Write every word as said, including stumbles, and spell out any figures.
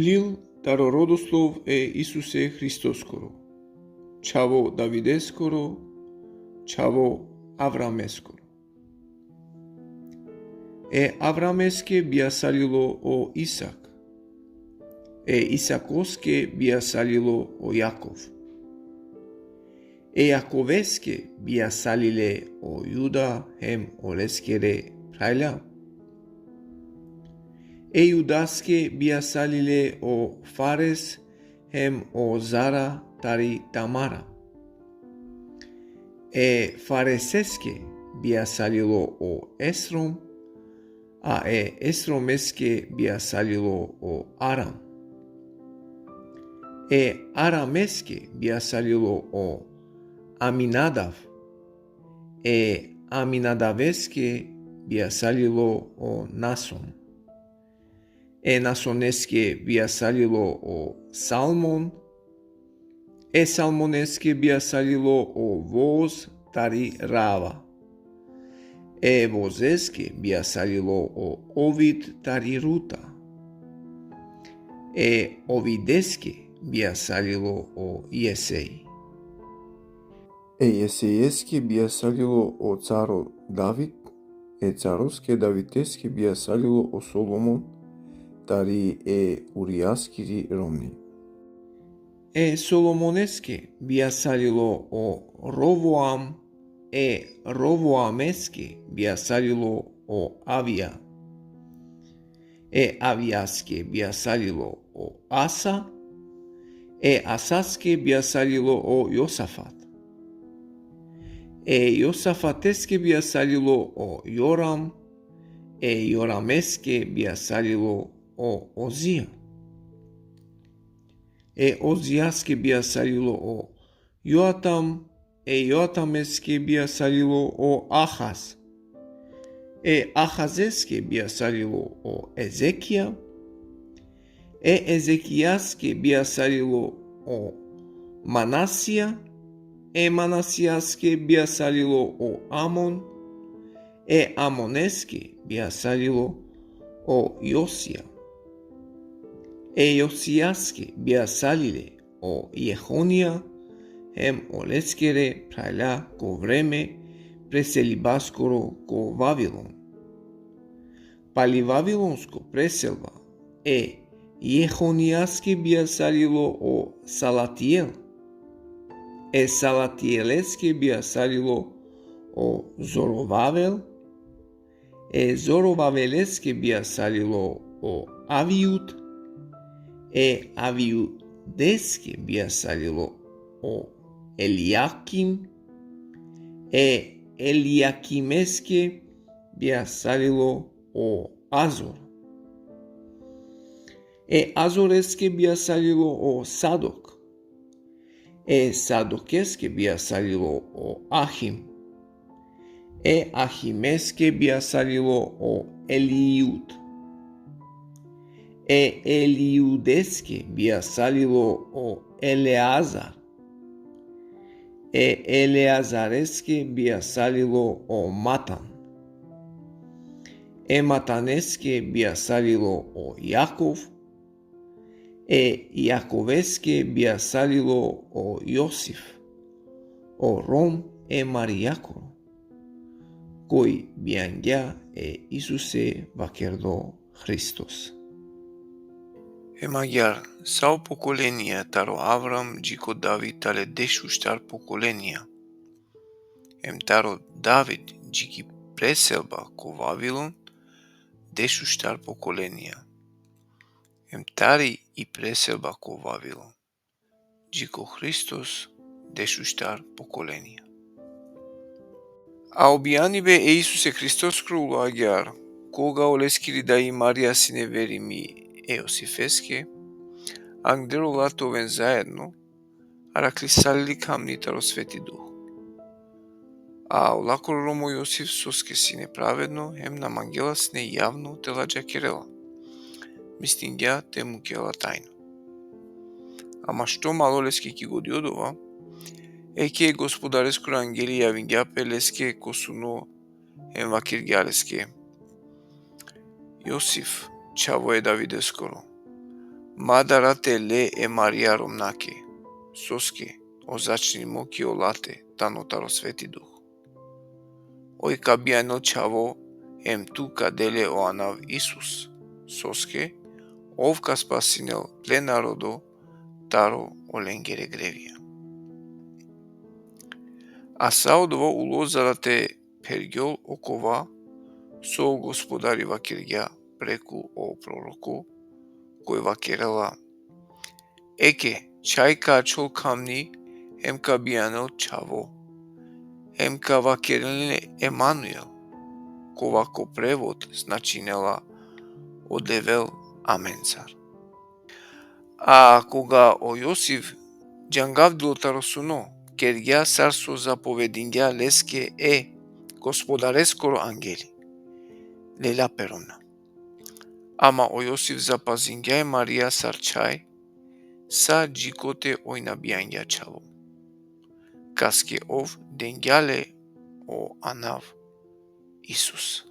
Lil taro rodoslov e Isuse Hristoskoro, čhavo Davideskoro, čhavo Avrameskoro. E Avrameske bijasalilo o Isak, e Isakoske bijasalilo o Jakov. E Jakoveske bijasalile o Juda hem oleskere phralja. E Judaske bijasalile o Fares hem o Zara tari Tamara. E Fareseske bijasalilo o Esrom, a e Esromeske bijasalilo o Aram. E Arameske bijasalilo o Aminadav, e Aminadaveske bijasalilo o Nason. E Nasoneske bijasalilo o Salmon, e Salmoneske bijasalilo o Voz tari Rava. E Vozeske bijasalilo o Ovid tari Ruta. E Ovideske bijasalilo o Jesej. E Jesejeske bijasalilo o caro David, e caroske Davideske bijasalilo o Solomon, tari e Urijaskiri romni. E Solomoneske bijasalilo o Rovoam, e Rovoameske bijasalilo o Avija. E Avijaske bijasalilo o Asa, e Asaske bijasalilo o Josafat. E Josafateske bijasalilo o Joram, e Jorameske bijasalilo o Ozija. E Ozijaske bijasalilo o Joatam, e Joatameske bijasalilo o Ahaz. E Ahazeske bijasalilo o Ezekija, e Ezekijaske bijasalilo o Manasija, e Manasijaske bijasalilo o Amon, e Amoneske bijasalilo o Josija. E Josijaske bijasalile o Jehonija, hem oleskere phralja ko vreme preselibaskoro ko Vavilon. Pali vavilonsko preselba e Jehonijaske bijasalilo o Salatiel, e Salatieleske bijasalilo o Zorovavel, e Zorovaveleske bijasalilo o Avijud, e Avijudeske bijasalilo o Elijakim, e Elijakimeske bijasalilo o Azor. E Azoreske bijasalilo o Sadok. E Sadokeske bijasalilo o Ahim. E Ahimeske bijasalilo o Elijud. E Elijudeske bijasalilo o Eleazar. E Eleazareske bijasalilo o Matan. E Mataneske bijasalilo o Jakov. E Jakoveske bijasalilo o Josif, o rom e Marijakoro, koj bijangja e Isuse vakerdo Hristos. Hem agjaar, sa o pokolenija taro Avram dži ko David tale dešuštar pokolenija. Hem taro David dži ki preselba ko Vavilon dešuštar pokolenija. Hem tari i preselba ko Vavilon dži ko Hristos dešuštar pokolenija. A o bijanibe e Isuse Hristoskoro ulo agjaar, koga oleskiri dai Marija sine verimi e Josifeske, angdero ola te oven zaedno, arakhljisalili khamni taro Sveti Duh. A olakoro rom o Josif soske sine pravedno, hem na mangela sine javno te ladžakerela, mislingja te mukela tajno. Ama što malo leske ki godi odova, eke e Gospodareskoro angeli javingja pe leske ko suno hem vakergja leske: Josif, čhavo e Davideskoro, Ma darate le e Marija romnake, soske o začnimo ki olate tano taro Sveti Duh. Oj ka bijanel čhavo, em tu ka de le o anav Isus, soske ov ka spasinel ple narodo taro olengere grevija. A sa odova ulo za da te phergjol okova so o Gospodari vakergja preku o proroko, koj vakerela: Eke, čhaj ka ačhol khamni, em ka bijanel čhavo, em ka vakerel le Emanuel, kova ko prevod značinela: O Devel amencar. A koga o Josif džangavdilo taro suno, kergja sar so zapovedingja leske e Gospodareskoro angeli, lela pe romna. Ama o Josif zapazingja e Marija sar čhaj, sa džikote oj na bijangja čhavo, kaske ov dengja le o anav Isus.